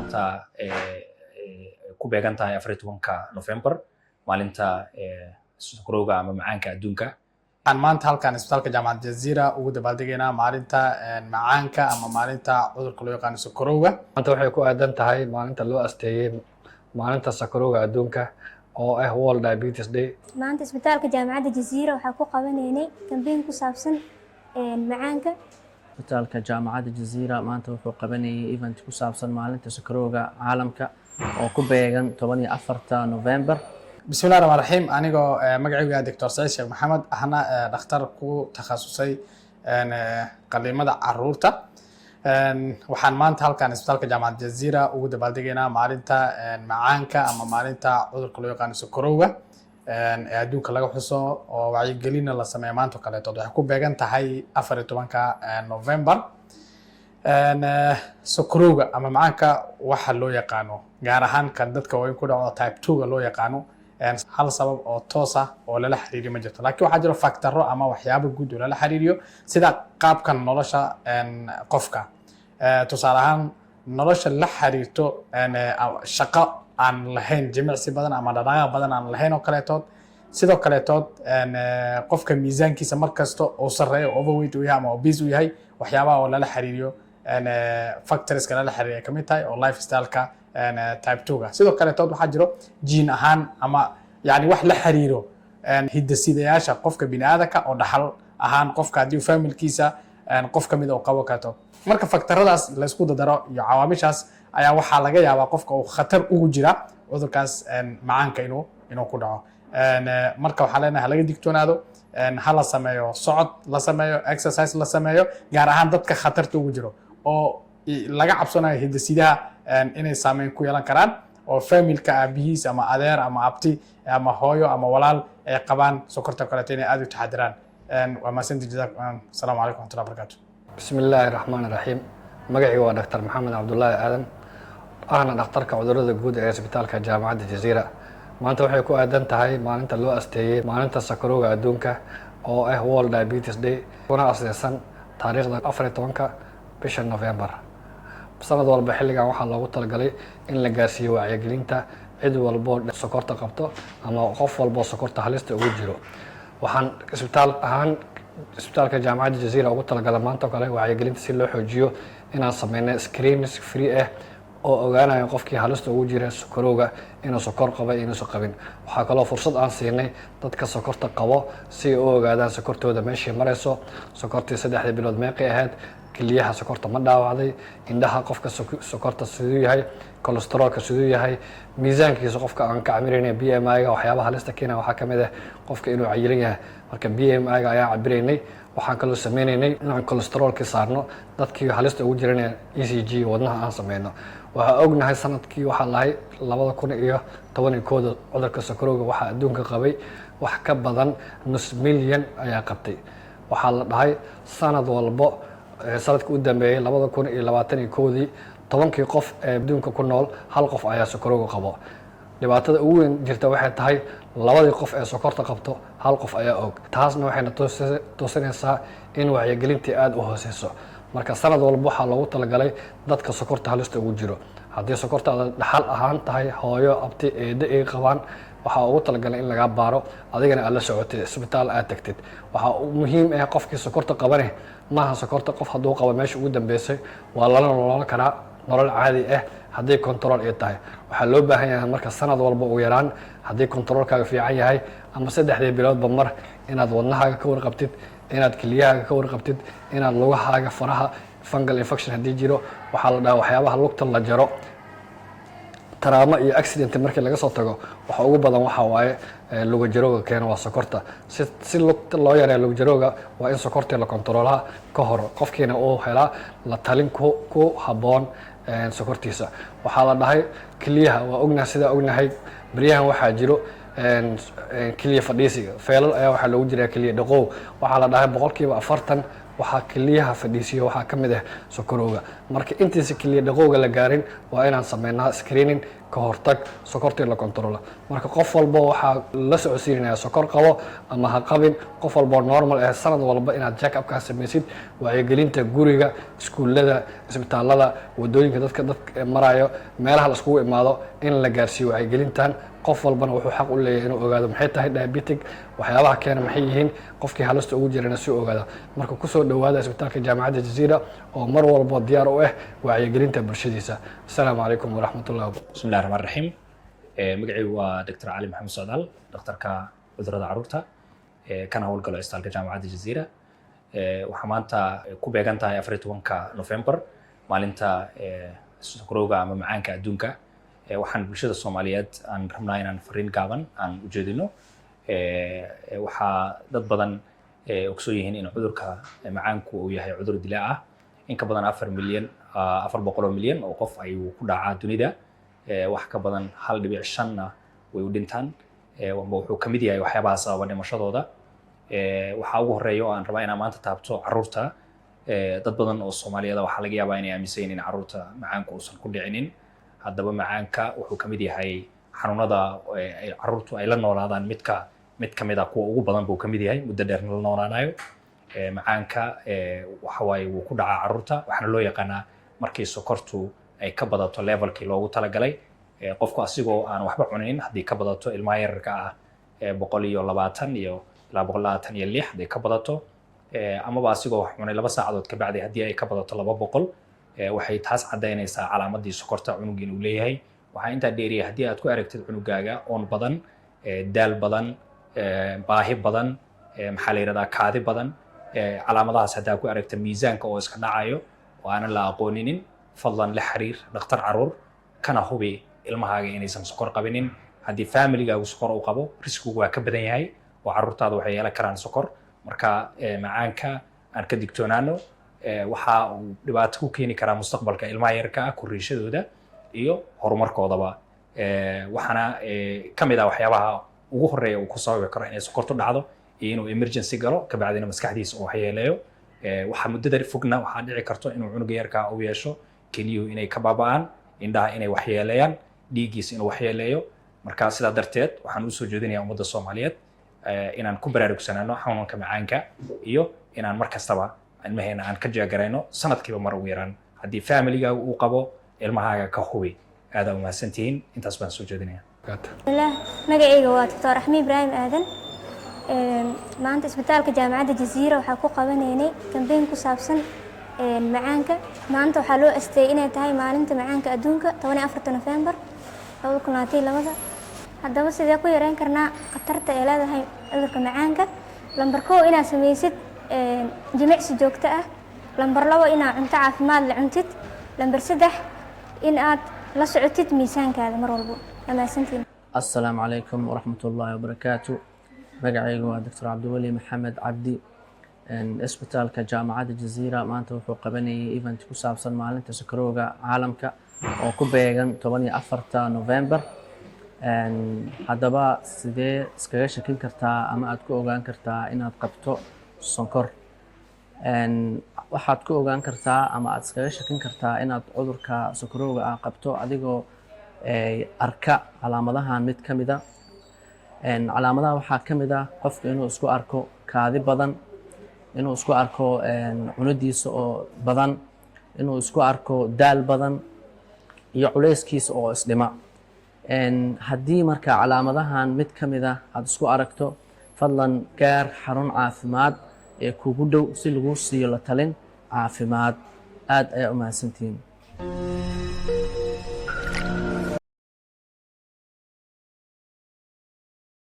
Maanta ku beegan tahay 14-ka November, maalinta sokorowga ama macaanka adduunka. Waxaan maanta halkan Isbitaalka Jaamacadda Jaziira ugu dabaaldegaynaa maalinta macaanka ama maalinta cudurka loo yaqaano sokorowga. Maanta waxay ku aadan tahay maalinta loo asteeyey maalinta sakarowga adduunka, oo ah World Diabetes Day. Maanta Isbitaalka Jaamacadda Jaziira waxaa ku qabanaynay campaign ku saabsan macaanka. Isbitaalka Jaamacadda Jaziira maanta wuxuu qabanayay event ku saabsan maalinta sokorowga caalamka, oo ku beegan 14-ta November. Bismillahi raxmaan raxiim. Anigoo magacaygu yahay Doctor Saciid Sheekh Maxamed, ahna dhakhtar ku takhasusay qaliimada caruurta, waxaan maanta halkan Isbitaalka Jaamacadda Jaziira ugu dabaaldegaynaa maalinta macaanka ama maalinta cudurka loo yaqaano sokorowga ee adduunka laga xuso, oo wacyigelinna la sameeyo maanta oo kaleetood. Waxay ku beegan tahay 14-ka November. Sokorowga ama macaanka waxa loo yaqaano, gaar ahaan kan dadka waaweyn ku dhaco, type 2-ga loo yaqaano, hal sabab oo toos ah oo lala xiriiriyo ma jirto, laakiin waxaa jiro factoro ama waxyaabo guud oo lala xiriiriyo, sida qaabkan nolosha qofka. Tusaale ahaan, nolosha la xiriirto shaqo aan lahayn jimicsi badan ama dhaqdhaqaaq badan aan lahayn oo kaleetood. Sidoo kaleetood, qofka miisaankiisa mar kasta uu sarreeyo, overweight uu yahay ama obese uu yahay, waxyaabaha oo lala xiriiriyo, factorska lala xiriiriyo ay kamid tahay oo lifestyleka type 2-ga. Sidoo kaleetood, waxaa jiro gene ahaan ama yani wax la xiriiro hidasidayaasha qofka biniaadanka oo dhaxal ahaan qofka haddii familkiisa qof kamid uu qabo kaleeto. Marka factoradaas laysku dadaro iyo cawaamishaas ayaa waxaa laga yaabaa qofka uu khatar ugu jira cudurkaas macaanka inuu ku dhaco. Marka waxaa leenahay halaga digtoonaado, ha la sameeyo socod, la sameeyo exercise la sameeyo, gaar ahaan dadka khatarta ugu jiro oo laga cabsanayo hidasidaha inay saameyn ku yeelan karaan, oo familka aabihiis ama adeer ama abti ama hooyo ama walaal ay qabaan sokorta kaleeto, inay aada u taxadiraan. Waa mahadsantii. Asalaamu calaykum waraxmatullahi wabarakaatu. Bismi illaahi raxmaan raxiim. Magacii waa Dhaktar Maxamed Cabdulaahi Aadan, ahna dhakhtarka cudurada guud ee Isbitaalka Jaamacadda Jaziira. Maanta waxay ku aadan tahay maalinta loo asteeyey maalinta sakarowga adduunka, oo ah World Diabetes Day, kuna aseysan taariikhda 14-ka bisha November. Sanad walba xilligan waxaa loogu talagalay in la gaarsiiyo wacyigelinta cid walboo sokorta qabto ama qof walboo sokorta halista ugu jiro. Waxaan isbitaal ahaan Isbitaalka Jaamacadda Jaziira ugu talagala maanta oo kale wacyigelinta si loo xoojiyo inaan sameynay screenings free ah oo ogaanayo qofkii halista ugu jira sokorowga inuu sokor qaba iyo inuusan qabin. Waxaa kaloo fursad aan siinay dadka sokorta qabo si ay u ogaadaan sokortooda meeshii marayso, sokortii 3-dii bilood meeqay ahayd, keliyaha sokorta ma dhaawacday, indhaha qofka sokorta siduu yahay, cholesterolka siduu yahay, miisaankiisa qofka aan ka cabiraynay BMI-ga. Waxyaabaha halista keena waxaa ka mid ah qofka inuu cayilan yahay, marka BMI-ga ayaan cabiraynay. Waxaan kaloo sameynaynay inaan cholesterolkii saarno, dadkii halista ugu jirana ECG wadnaha aan sameyno. Waxaa ognahay sanadkii waxaa lahay 2011-da cudurka sokorowga waxaa adduunka qabay wax ka badan nus milyan ayaa qabtay. Waxaa la dhahay sanad walbo, sanadka u dambeeyey 2021-dii, 10-kii qof ee adduunka ku nool hal qof ayaa sokorowga qabo. Dhibaatada ugu weyn jirta waxay tahay labadii qof ee sokorta qabto hal qof ayaa og. Taasna waxayna tusinaysaa in wacyigelintii aada u hooseyso. Marka sanad walba waxaa loogu talagalay dadka sokorta halista ugu jiro. Haddii sokortaada dhaxal ahaan tahay, hooyo, abti, eeddo ay qabaan, waxaa ugu talagalay in lagaa baaro, adigana aad la socotid, isbitaal aad tagtid. Waxaa muhiim ah qofkii sokorta qabane, maaha sokorta qof hadduu qabo meesha ugu dambeysay, waa lala nolol karaa nolol caadi ah haddii control ay tahay. Waxaa loo baahan yahay marka sanad walba ugu yaraan, haddii controlkaaga fiican yahay, ama 3-dii biloodba mar, inaad wadnahaaga ka warqabtid, inaad keliyahaaga ka warqabtid, inaad lugahaaga, faraha fungal infection haddii jiro. Waxaa la dhahaa waxyaabaha lugta la jaro, trauma iyo accident markii laga soo tago, waxa ugu badan waxa waaye lugajarooga keena waa sokorta. Si lugta loo yareeyo lugajarooga, waa in sokortii la kontaroolaa ka hor, qofkiina uu helaa la talin ku habboon sokortiisa. Waxaa la dhahay keliyaha waa ognahay, sidaa ognahay beryahan waxaa jiro keliya fadhiisiga, feelal ayaa waxaa loogu jiraa keliya dhaqow. Waxaa la dhahay 40% waxaa keliyaha fadhiisiyo waxaa ka mid ah sokorowga. Marka intiisa keliya dhaqowga la gaarin, waa inaan sameynaa screening. Ka hortag sokortii la controlo. Marka qof walbo waxaa la socodsiinaya, sokor qabo ama ha qabin, qof walbo normal eh, sanad walba inaad check upkaa samaysid. Wacyigelinta guriga, iskuullada, isbitaalada, wadooyinka dadka marayo, meelaha la iskugu imaado in la gaarsiiyo wacyigelintan. Qof walbana wuxuu xaq u leeyahay inuu ogaado maxay tahay diabetic, waxyaabaha keena maxay yihiin, qofkii halista ugu jirana si ogaada. Marka kusoo dhowaada Isbitaalka Jaamacadda Jaziira oo mar walbo diyaar u ah wacyigelinta bulshadiisa. Asalaamu calaykum waraxmatullahi. Bismillahi raxmaan raxiim. Magacaygu waa Dr. Cali Maxamed Socdaal, dhakhtarka cudurrada carruurta, kana howlgalo Isbitaalka Jaamacadda Jaziira. Waxaa maanta ku beegan tahay 14-ka November, maalinta sokorowga ama macaanka adduunka. Waxaan bulshada Soomaaliyeed aan rabnaa inaan fariin gaaban aan ujeedino. Waxaa dad badan ogsoon yihiin in cudurka macaanku uu yahay cudur dilaa ah. In ka badan 4 milyan, 400 milyan oo qof ayuu ku dhacaa dunida. Wax ka badan 1.5-na way u dhintaan, amba wuxuu ka mid yahay waxyaabaha sababa dhimashadooda. Waxaa ugu horeeya oo aan rabaa inaan maanta taabto carruurta. Dad badan oo Soomaaliyeed waxaa laga yaabaa inay aaminsan yihiin in carruurta macaanku uusan ku dhicinin. Haddaba macaanka wuxuu ka mid yahay xanuunada ay carruurtu ay la noolaadaan. Mid ka mid ah kuwa ugu badan buu ka mid yahay, muddo dheerna la noolaanayo. Macaanka waxa waaye wuu ku dhacaa carruurta, waxaana loo yaqaanaa markii sokortu ay ka badato levelkii loogu talagalay. Qofku asigoo aan waxba cunin haddii ka badato, ilmaha yararka ah 120 iyo ilaa 126 hadday ka badato, amaba asigoo wax cunay 2 saacadood ka bacdi haddii ay ka badato 200, waxay taas caddaynaysaa calaamadii sokorta cunugii inuu leeyahay. Waxaa intaa dheeriya, haddii aad ku aragtid cunugaaga oon badan, daal badan, baahi badan, maxaa la yidhahdaa, kaadi badan, calaamadahaas haddaa ku aragta, miisaanka oo iska dhacayo oo aanan la aqooninin, fadlan la xiriir dhakhtar caruur, kana hubi ilmahaaga inaysan sokor qabinin. Haddii familigaagu sokor uu qabo, riskigu waa ka badan yahay oo carruurtaada waxay yeelan karaan sokor. Marka macaanka aan ka digtoonaano. Waxa uu dhibaato ku keeni karaa mustaqbalka ilmaha yarka ah, korriishadooda iyo horumarkoodaba. Waxaana ka mid ah waxyaabaha ugu horeeya uu ku sababi karo inay sokortu dhacdo iyo inuu emergency galo, kabacdina maskaxdiisa uu waxyeeleeyo. Waxaa muddada fogna waxaa dhici karto inuu cunuga yarka uu yeesho keliyuhu inay ka baaba'aan, indhaha inay waxyeeleeyaan, dhiiggiisa inuu waxyeeleeyo. Marka sidaa darteed waxaan usoo jeedinayaa ummadda Soomaaliyeed inaan ku baraarugsanaano xanuunka macaanka iyo inaan mar kastaba ilmaheena aan ka check garayno sanadkiiba mar ugu yaraan. Haddii familigaaga uu qabo, ilmahaaga ka hubi. Aadaa umahadsantihiin, intaas baan soo jeedinaya. Bismillaah, magacayga waa Doctor Raxmi Ibraahim Aadan. Maanta Isbitaalka Jaamacadda Jaziira waxaa ku qabanaynay campaign ku saabsan macaanka. Maanta waxaa loo asteeyay inay tahay maalinta macaanka adduunka, 14-ta Nofembar 2022. Haddaba sidee ku yareyn karnaa khatarta ay leedahay cudurka macaanka? Lambar 1, inaad samaysid jimicsi joogto ah. Lambar 2, inaad cunto caafimaad la cuntid. Lambar 3, in aad la socotid miisaankaada mar walbo. Waa mahadsantihiin. Asalaamu calaykum waraxmatullaahi wabarakaatu. Magacaygu waa Doctor Cabdiweli Maxamed Cabdi. Isbitaalka Jaamacadda Jaziira maanta wuxuu qabanayay event ku saabsan maalinta sokorowga caalamka oo ku beegan 14-ta November. Haddaba sidee iskaga shakin kartaa ama aad ku ogaan kartaa inaad qabto sonkor? Waxaad ku ogaan kartaa ama aad iskaga shakin kartaa inaad cudurka sokorowga ah qabto adigoo arka calaamadahan mid ka mid a. Calaamadaha waxaa ka mid ah qofka inuu isku arko kaadi badan, inuu isku arko cunidiisa oo badan, inuu isku arko daal badan iyo culeyskiisa oo isdhima. Haddii marka calaamadahan mid ka mid ah aad isku aragto, fadlan gaar xarun caafimaad ee kugu dhow si laguu siiyo la talin caafimaad. Aad ayaa u mahadsantihiin.